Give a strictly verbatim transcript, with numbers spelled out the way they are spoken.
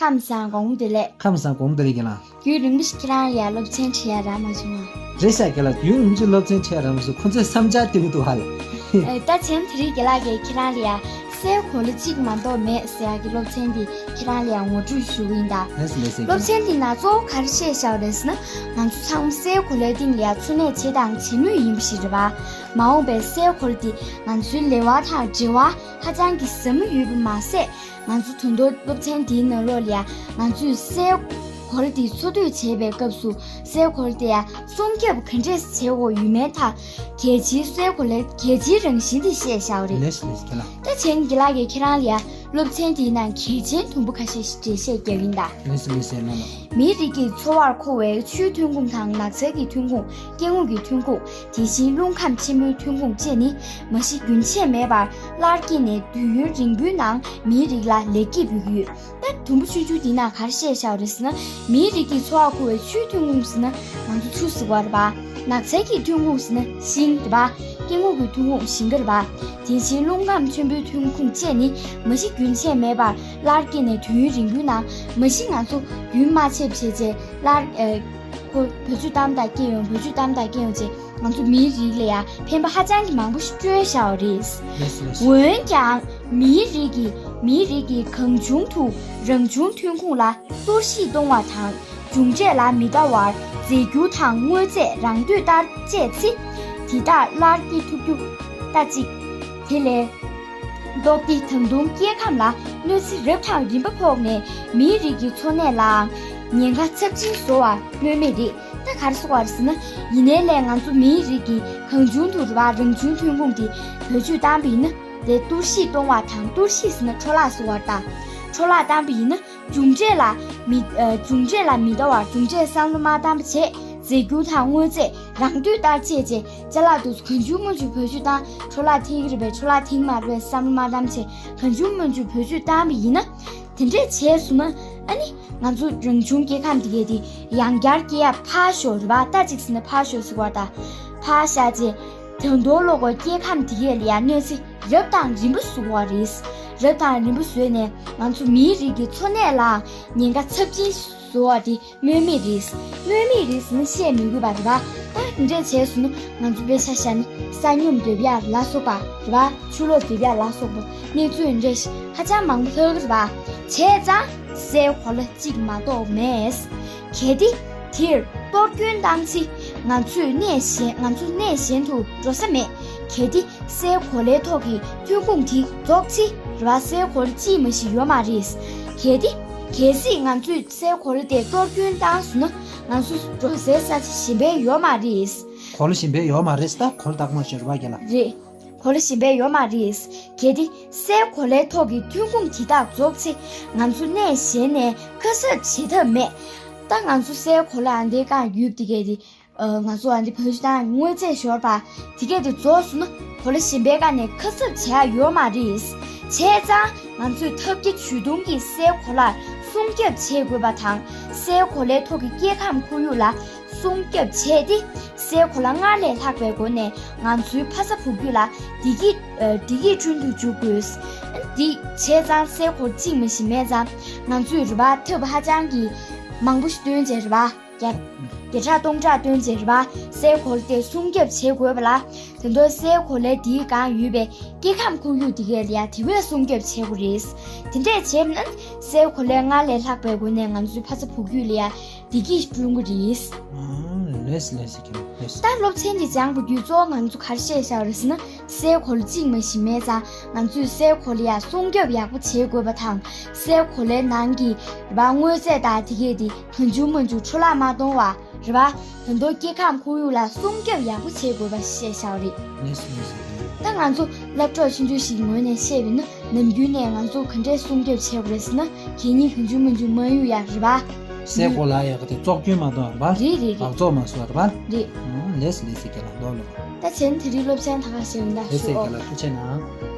ཁམས་བཟང་། དགོང་མོ་བདེ་ལེགས། ཁམས་བཟང་། དགོང་མོ་བདེ་ལེགས་རྒན་ལགས། རྒྱུན་རིང་པོ་ཞིག་ཁྱེད་རང་ལ་ཡ་སློབ་ཚན་ཁྲིད་ཡ་རག་མ་བྱུང་ང་། རེད་ཤག་རྒན་ལགས། རྒྱུན་རིང་པོ་ཞིག་སློབ་ཚན་ཁྲིད་ཡ་རག་མ་སོང་། ཁོང་ཚོས་བསམ་འཆར་སྟོན་གི་འདུག་ཧ་ལ། ཨེ། ད་བྱས་ན་དེ་རིང་རྒན་ལགས་ཀྱིས་ཁྱེད་རང་ལ་ཡ་སའི་གོ་ལ་གཅིག་མ་གཏོགས་མེད་ཟེར་ཡ་གི་སློབ་ཚན་འདི་ཁྱེད་རང་ལ་ཡ་ངོ་སྤྲོད་ཞུ་གི་ཡིན་ད། ལགས་སོ་ལགས་སོ། སློབ་ཚན་འདི་ནང་གཙོ་བོ་ག་རེ་བཤད་བཞག་པ་རེད་ཟེར་ན། ང་ཚོ་ཚང་མ་སའི་གོ་ལའི་སྟེང་ལ་ཡ་འཚོ་གནས་བྱེད་དང་བྱེད་མུས་ཡིན་པ་ཞིག་རེད་པ། མ་འོངས་པའི་སའི་གོ་ལ་འདི་ང་ཚོའི་ལེ་དབར་དང་འབྲེལ་བ་ཧ་ཅང་གི་ཟབ་མོ་ཡོད་པ་མ་ཟད། ང་ཚོ་ད་དུང་སློབ་ཚན་འདིའི་ནང་ལོགས་ལ་ཡ་ང་ཚོས་སའི་གོ་ལ་འདི་འཚོ་སྡོད་བྱེད་པའི་སྐབས་སུ་སའི་གོ་ལ་དེ་ཡ་སྲུང་སྐྱོབ་ག་འདྲས་བྱེད་དགོས་ཡོད་མེད་དང་། གལ་ཆེའི་སའི་གོ་ལའི་གལ་ཆེའི་རང་བཞིན་དེ་བཤད་བཞག་པ་རེད། ལགས་སོ་ལགས་སོ་རྒན་ལགས། ད་བྱས་ན་རྒན་ལགས་ཀྱིས་ཁྱེད་རང་ལ་ཡ་སློབ་ཚན་དེའི་ནང་གལ་ཆེན་དུམ་བུ་ཁ་ཤས་ཤིག་འགྲེལ་བཤད་རྒྱག་གི་ཡིན་ད། ལགས་སོ་ལགས་སོ་རྒན་ལགས། མིའི་རིགས་ཀྱི་འཚོ་བར་མཁོ་བའི་ཆུའི་ཐོན་ཁུངས་དང་ནགས་ཚལ་གྱི་ཐོན་ཁུངས། སྐྱེ་དངོས་ཀྱི་ཐོན་ཁུངས། དེ་བཞིན་རླུང་ཁམས་ཆེན་པོའི་ཐོན་ཁུངས་བཅས་ནི་མ་གཞི་རྒྱུན་ཆད་མེད་པར་སླར་སྐྱེས་ནས་དུས་ཡུན་རིང་པོའི་ནང་མིའི་རིགས་ལ་ལེགས་སྐྱེས་འབུལ་གྱི་ཡོད། ད་དུམ་བུ་ཆུང་ཆུང་འདི་ནང་ག་རེ་བཤད་བཞག་པ་རེད་ཟེར་ན། མིའི་རིགས་ཀྱི་འཚོ་བར་མཁོ་བའི་ཆུའི་ཐོན་ཁུངས་ཟེར་ན་ང་ཚོ་ཆུ་ཟེར་བ་རེད་པ། ནགས་ཚལ་གྱི་ཐོན་ཁུངས་ཟེར་ན་ཤིང་རེད་པ། སྐྱེ་དངོས་ཀྱི་ཐོན་ཁུངས་ཞིང་ཁ་རེད་པ། དེ་བཞིན་རླུང་ཁམས་ཆེན་པོའི་ཐོན་ཁུངས་བཅས་ནི་མ་གཞི་རྒྱུན་ཆད་མེད་པར་སླར་སྐྱེས་ནས་དུས་ཡུན་རིང་པོའི་ནང་མ་གཞི་ང་ཚོ་རྒྱུན་མ་ཆད་པ་བྱས་རྗེས་སླར་ཨེ། ཁོ་བེད་སྤྱོད་བཏང་དང་སྐྱེ་ཡོང་། བེད་སྤྱོད་བཏང་དང་སྐྱེ་ཡོང་བྱས་ང་ཚོ་མིའི་རིགས་ལ་ཡང་ཕན་པ་ཧ་ཅང་གི་མང་པོ་ཞིག་བསྐྲུན་བཞག་པ་རེད། ལགས་སོ་ལགས་སོ། འོན་ཀྱང་མིའི་རིགས་ཀྱིས་མིའི་རིགས་ཀྱིས་གང་བྱུང་དུ་རང་བྱུང་ཐོན་ཁུངས་ལ་གཏོར་བཤིག་གཏོང་བ་དང་། མཇུག་འབྲས་ལ་མི་ལྟ་བར་རྫས་འགྱུར་དང་དངོས་རྫས་རང་འདོད་ལྟར་སྤྱད་ཚེ། དེ་དག་སླར་སྐྱེ་ཐུབ་རྒྱུ་ལྟ་ཅི། དེ་ལས། ལྡོག་སྟེ་ད་དུང་སྐྱེ་ཁམས་ལ་གནོད་འཚེ་རབ་དང་རིམ་པ་ཕོག་ནས་མིའི་རིགས་ཀྱི་འཚོ་གནས་ལའང་ཉེན་ཁ་ཚབས་ཆེན་བཟོ་བ་སྨོས་མེད་རེད། ད་ག་རེ་ཟེར་བ་རེད་ཟེར་ན། ཡིན་ནའི་ལས་ང་ཚོ་མིའི་རིགས་ཀྱིས་གང་བྱུང་དུ་རེད་པ། རང་བྱུང་ཐོན་ཁུངས་དེ་བེད་སྤྱོད་བཏང་པ་ཡིན་ན། དེ་གཏོར་བཤིག་གཏོང་བ་དང་། གཏོར་བཤིག་ཟེར་ན་འཕྲོ་བརླག་ཟེར་བ་རེད་ད། འཕྲོ་བརླག་བཏང་པ་ཡིན་ན་མཇུག་འབྲས་ལ་མི། ཨ། མཇུག་འབྲས་ལ་མི་ལྟ་བར་མཇུག་འབྲས་བསམ་བློ་མ་བཏང་པ་བྱས། རྫས་འགྱུར་དང་དངོས་རྫས་རང་འདོད་ལྟར་སྤྱད་རྗེས་ཅ་ལག་དེ་ཚོ་གང་བྱུང་མང་བྱུང་བེད་སྤྱོད་བཏང་། འཕྲོ་བརླག་ཐེབས་ཀྱི་རེད་པས། འཕྲོ་བརླག་ཐེབས་ཀྱི་མ་རེད་པས་བསམ་བློ་མ་བཏང་བྱས་གང་བྱུང་མང་བྱུང་བེད་སྤྱོད་བཏང་པ་ཡིན་ན། དེ་འདྲས་བྱས་སོང་ན་ཨ་ནི་ང་ཚོ་རང་བྱུང་སྐྱེ་ཁམས་དེ་གས་དེ་ཡང་བསྐྱར་སྐྱེ་ཡ་ཕར་ཞོག་རེད་པ། ད་ཅིག་ཟེར་ན་ཕར་ཞོག་ཟེར་བ་དང་། ཕར་བཞག་རྗེས་ད་དུང་ལོག་གོ་སྐྱེ་ཁམས་དེ་གས་ལ་ཡང་གནོད་འཚེ་རབ་དང་རིམ་པ་བཟོ་བ་རེད། རབ་དང་རིམ་པ་བཟོས་ནས་ང་ཚོ་མིའི་རིགས་ཀྱི་འཚོ་གནས་ལའང་ཉེན་ཁ་ཚབས་ཆེན་བཟོ་བ་དེ། སྨོས་མེད་རེད། སྨོས་མེད་རེད་ཟེར་ན་བཤད་མི་དགོས་པ་རེད་པ། ད་འདི་འདྲས་བྱས་སོང་ན་ང་ཚོ་དཔེ་ཆ་བཞག་ན་ས་སྙོམས་སྡོད་ཡ་ལ་སོགས་པ་རེད་པ། ཆུ་ལོག་སྡོད་ཡ་ལ་སོགས་པ་གནས་ཚུལ་འདི་འདྲས་ཧ་ཅང་མང་པོ་ལྷག་གི་རེད་པ། བྱས་ཙང་སའི་གོ་ལ་གཅིག་མ་གཏོགས་མེད། གལ་ཏེ་དེར་གཏོར་སྐྱོན་བཏང་ཚེ་ང་ཚོས་གནས་གཞན། ང་ཚོ་གནས་གཞན་དུ་འགྲོ་ས་མེད། གལ་ཏེ་སའི་གོ་ལའི་ཐོག་གི་ཐོན་ཁུངས་དེ་རྫོགས་ཚེ་རེད་པ། སའི་གོ་ལ་གཅིག་མ་ཞིག་ཡོད་མ་རེད། གལ་ཏེ། གལ་སྲིད་ང་ཚོས་སའི་གོ་ལ་དེ་གཏོར་སྐྱོན་བཏང་སོང་ན་ང་ཚོ་འགྲོ་སའི་ས་ཆ་གཞན་པ་ཡོད་མ་རེད། གོ་ལ་གཞན་པ་ཡོད་མ་རེད། ད་གོ་ལ་བདག་མ་ཤོར་བ་རྒྱ་ལ། རེད། གོ་ལ་གཞན་པ་ཡོད་མ་རེད། གལ་ཏེ་སའི་གོ་ལའི་ཐོག་གི་ཐོན་ཁུངས་དེ་དག་རྫོགས་ཚེ་ང་ཚོ་གནས་གཞན་ནས་ཁ་གསབ་བྱེད་ཐབས་མེད། ད་ང་ཚོ་སའི་གོ་ལ་ཨ་འདི་གང་ཡོད་དེ་གས་དེ། ཨ། ང་ཚོ་ཨ་འདི་བོད་ཤི་དང་དངོས་རྫས་ཤོར་བ་དེ་གས་དེ་རྫོགས་སོང་ན་གོ་ལ་གཞན་པའི་སྒང་ནས་ཁ་གསབ་བྱེད་ཡ་ཡོད་མ་རེད། བྱས་ཙང་ང་ཚོས་ཐབས་བརྒྱ་ཇུས་སྟོང་གིས་སའི་གོ་ལར་སྲུང་སྐྱོབ་བྱེད་དགོས་པ་དང་། སའི་གོ་ལའི་ཐོག་གི་སྐྱེ་ཁམས་ཁོར་ཡུག་ལ་སྲུང་སྐྱོབ་བྱས་ཏེ། སའི་གོ་ལ་སྔར་ལས་ལྷག་པའི་སྒོ་ནས་ང་ཚོའི་ཕ་ས་བུ་བརྒྱུད་ལ་བདེ་སྐྱིད། ཨ། བདེ་སྐྱིད་བསྐྲུན་དུ་འཇུག་དགོས། འདི་བྱས་ཙང་སའི་གོ་ལ་གཅིག་མ་ཞིག་མེད་ཙང་ང་ཚོས་རེད་པ། ཐབས་ཧ་ཅང་གི་མང་པོ་ཞིག་བཏོན་བྱས་རེད་པ། བརྒྱ་བརྒྱ་ཕྲག་སྟོང་ཕྲག་བཏོན་བྱས་རེད་པ། སའི་གོ་ལ་དེ་སྲུང་སྐྱོབ་བྱེད་དགོས་པ་ལ། དེ་ཚོ་སའི་གོ་ལའི་དེའི་སྒང་ཡོད་པའི་སྐྱེ་ཁམས་ཁོར་ཡུག་དེ་གས་ལ་ཡ་དེ་བས་སྲུང་སྐྱོབ་བྱེད་དགོས་རེད། དེ་འདྲས་བྱས་ན་སའི་གོ་ལའི་སྔར་ལས་ལྷག་པའི་སྒོ་ནས་ང་ཚོའི་ཕ་ས་བུ་བརྒྱུད་ལ་ཡ་བདེ་སྐྱིད་བསྐྲུན་གྱི་རེད། ཨང་། ལགས་སོ་ལགས་སོ། ཁྱེད་ལགས་སོ། ད་སློབ་ཚན་འདི་སྦྱངས་པ་བརྒྱུད་གཙོ་བོ་ང་ཚོ་ག་རེ་ཤེས་བཞག་རེད་ཟེར་ན། སའི་གོ་ལ་གཅིག་མ་ཞིག་མེད་ཙང་ང་ཚོས་སའི་གོ་ལ་ཡ་སྲུང་སྐྱོབ་ཡག་པོ་བྱེད་དགོས་པ་དང་། སའི་གོ་ལའི་ནང་གི་རེད་པ། དངོས་རྫས་དང་དེ་གས་དེ་གང་བྱུང་མང་བྱུང་འཕྲོ་བརླག་མ་གཏོང་བ་རེད་པ། ད་དུང་སྐྱེ་ཁམས་ཁོར་ཡུག་ལ་སྲུང་སྐྱོབ་ཡག་པོ་བྱེད་དགོས་པ་ཤེས་བཞག་རེད། ལགས་སོ་ལགས་སོ། ད་ང་ཚོ་སློབ་གྲོགས་ཆུང་ཆུང་ཞིག་ངོས་ནས་བཤད་པ་ཡིན་ན། ནམ་རྒྱུན་ནས་ང་ཚོ་ག་འདྲས་སྲུང་སྐྱོབ་བྱེད་དགོས་རེད་ཟེར་ན། གད་སྙིགས་གང་བྱུང་མང་བྱུང་མ་གཡུག་ཡ་རེད་པ། སའི་གོ་ལ་ཡ་ག་དེ་བཙོག་སྐྱོན་མ་གཏོང་བ་རེད་པ། རེད་རེད་རེད། འབག་བཙོག་མ་བཟོ་བ་རེད་པ། རེད། ཨང་། ལགས་སོ་ལགས་སོ། རྒན་ལགས་ལོ་ལོ། ད་བྱས་ན་དེ་རིང་སློབ་ཚན་ད་ག་ཞིག་ཡིན་ད། ལགས་སོ། ཞུ་རྒན་ལགས་ཐུགས་རྗེ་གནང་།